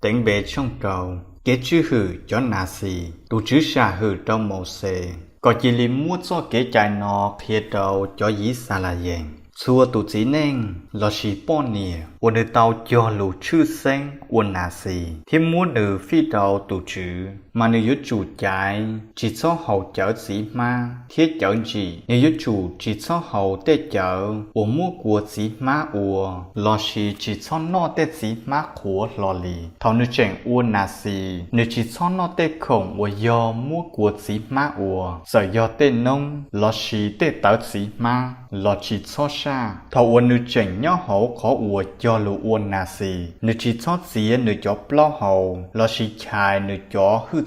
Teev Npe tshooj rau. Kev tswj hwm cov Nas Xis. Tus Tswv sam hwm rau Mauxes kom cia li muab txoj kev cai no qhia rau cov Yixalayees. Txhua tus txiv neej lossis poj niam uas nws tau cog lus tshwj xeeb ua Nas Xis thiab muab nws fij rau tus Tswv, mas nws yuav tsum caiv tsis txhob haus cawv txiv hmab thiab cawv ntsim. Nws yuav tsum tsis txhob haus tej cawv uas muab kua txiv hmab ua, lossis tsis txhob noj tej txiv hmab qhuav hlo li. Thaum nws tseem ua Nas Xis, nws tsis txhob noj tej khoom uas yog muab kua txiv hmab ua, txawm yog tej noob lossis tej tawv txiv hmab los tsis txhob saj. Thaum uas nws tseem nyob hauv qhov uas cog lus ua Nas Xis, nws tsis txhob txiav nws cov plaub hau lossis chais nws cov hwj txwv.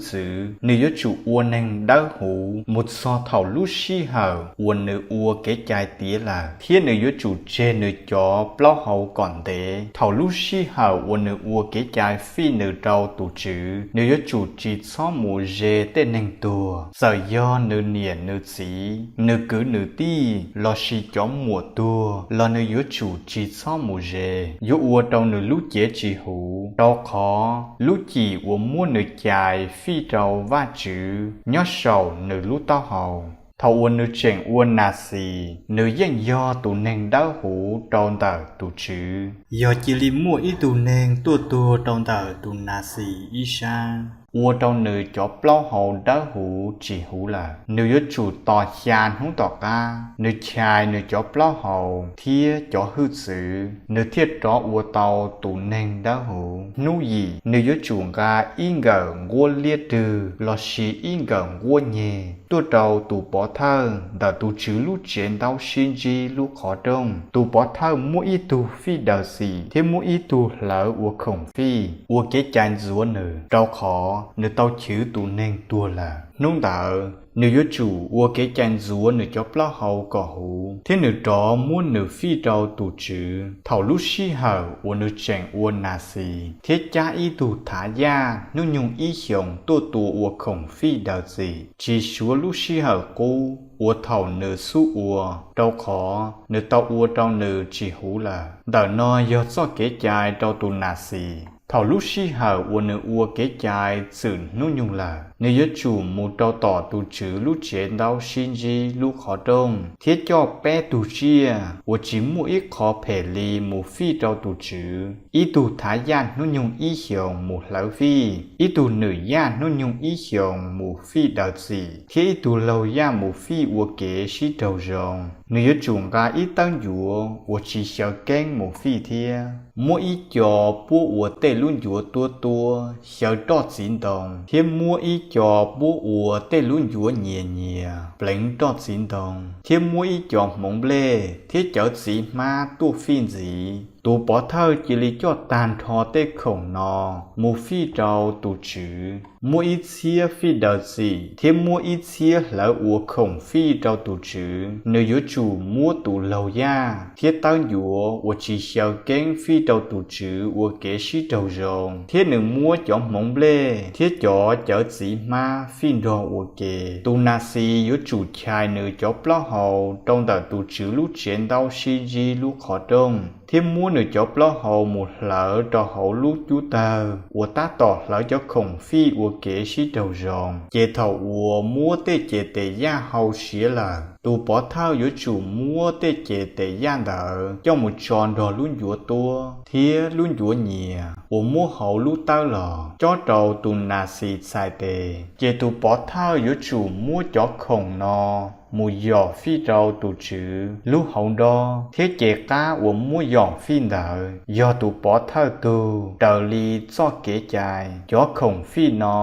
Nws yuav tsum ua neeg dawb huv mus txog thaum lub sij hawm uas nws ua kev cai tiav lawm, thiab nws yuav tsum tseg nws cov plaub hau kom ntev thaum lub sij hawm uas nws ua kev cai fij nws rau tus Tswv. Nws yuav tsum tsis txhob mus ze tej neeg tuag, txawm yog nws niam nws txiv, nws kwv nws tij, lossis cov muam tuag los nws yuav tsum tsis txhob mus ze. Yuav ua rau nws lub cev tsis huv, rau qhov lub cim uas muab nws cais fij rau Vajtswv nyob saum nws lub taub hau. Thaum uas nws tseem ua Nas Xis, nws yeej yog tus neeg dawb huv rau ntawm tus Tswv. Yog cia li muaj ib tug neeg tuaj tuag rau ntawm tus Nas Xis ib sab, ua rau nws cov plaub hau dawb huv tsis huv lawm, nws yuav tsum tos xya hnub tom qab nws chais nws cov plaub hau thiab cov hwj txwv, nws thiaj rov ua tau tus neeg dawb huv. Hnub yim, nws yuav tsum nqa ib nkawm nquab liab rwg lossis ib nkawm nquab nyeg tuaj rau tus pov thawj ntawm tus Tswv lub tsev ntaub sib ntsib lub qhov rooj. Tus pov thawj muab ib tug fij daws txim thiab muab ib tug hlawv ua khoom fij ua kev cai ntxuav nws, rau qhov nws tau chwv tus neeg tuag lawm. Hnub ntawd, nws yuav tsum ua kev cai ntxuav nws cov plaub hau kom huv, thiab nws rov muab nws fij rau tus Tswv thaum lub sij hawm uas nws tseem ua Nas Xis, thiab cab ib tug thav yaj hnub nyoog ib xyoos tuaj tua ua khoom fij daws txim, tsis suav lub sij hawm qub uas thaum nws xub ua, rau qhov nws tau ua rau nws tsis huv lawm. Ntawm no yog txoj kev cai rau tus Nas Xis thaum lub sij hawm uas nws ua kev cai txwm hnub nyoog lawm. Nws yuav tsum mus rau tom tus Tswv lub tsev ntaub sib ntsib lub qhov rooj thiab coj peb tug tsiaj uas tsis muaj ib qho phem li mus fij rau tus Tswv: ib tug thav yaj hnub nyoog ib xyoos mus hlawv fij, ib tug nwm yaj hnub nyoog ib xyoos mus fij daws txim, thiab ib tug laug yaj mus fij ua kev sib raug zoo. Nws yuav tsum nqa ib tawb ncuav uas tsis xyaw keeb mus fij thiab. Muab ib co puab ua tej lub ncuav tuab tuab xyaw roj txiv ntoo, thiab muab ib co puab ua tej lub ncuav nyias nyias pleev roj txiv ntoo, thiab muab ib co hmoov nplej thiab cawv txiv hmab tuaj fij ntxiv. Tus pov thawj cia li coj tag nrho tej khoom no mus fij rau tus Tswv: muab ib txhiab fij daws txim thiab muab ib txhiab hlawv ua khoom fij rau tus Tswv. Nws yuav tsum muab tus laug yaj thiab tawb ncuav uas tsis xyaw keeb fij rau tus Tswv ua kev sib raug zoo, thiab nws muab cov hmoov nplej thiab cov cawv txiv hmab fij nrog ua ke. Tus Nas Xis yuav tsum chais nws cov plaub hau rau ntawm tus Tswv lub tsev ntaub sib ntsib lub qhov rooj, thiab muab nws cov plaub hau mus hlawv rau hauv lub cub tawg uas tab tom hlawv cov khoom fij ua kev sib raug zoo. Ces thaum uas muab tej ces tes yaj hau siav lawm, tus pov thawj yuav tsum muab tej ces tes yaj ntawd coj mus tso nrog lub ncuav tuab thiab lub ncuav nyias uas muab hauv lub tawb los, cob rau tus Nas Xis txhais tes. Ces tus pov thawj yuav tsum muab cov khoom no mus yom fij rau tus Tswv lub hauv nrob, thiab ces qab uas muab yom fij ntawd yog tus pov thawj tug. Raws li txoj kev cai, cov khoom fij no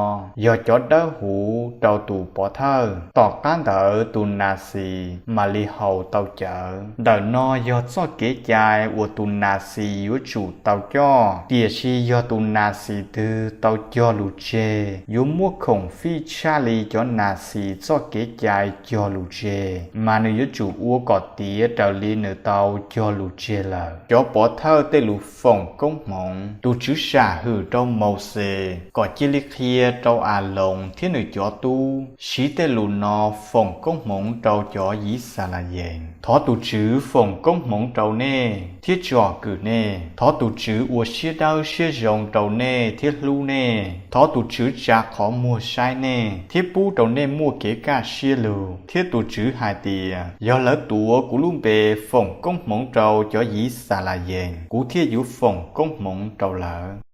yog cov dawb huv rau tus pov thawj. Tom qab ntawd tus Nas Xis mam li haus tau cawv. Ntawm no yog txoj kev cai uas tus Nas Xis yuav tsum tau coj. Tiam sis yog tus Nas Xis twg tau cog lus tseg, yuav muab khoom fij tshaj li cov Nas Xis txoj kev cai cog lus tseg, mas nws yuav tsum ua kom tiav raws li nws tau cog lus tseg lawm. Cov pov thawj tej lus foom koob hmoov. Tus Tswv sam hwm rau Mauxes kom cia li qhia rau Aloos thiab nws cov tub siv tej lus no foom koob hmoov rau cov Yixalayees: Thov tus Tswv foom koob hmoov rau nej thiab tsom kwm nej. Thov tus Tswv ua siab dawb siab zoo rau nej thiab hlub nej. Thov tus Tswv tsa qhov muag saib nej thiab pub rau nej muaj kev kaj siab lug, thiab tus Tswv hais tias, yog lawv tuav kuv lub npe foom koob hmoov rau cov Yixalayees, kuv thiaj yuav foom koob hmoov rau lawv.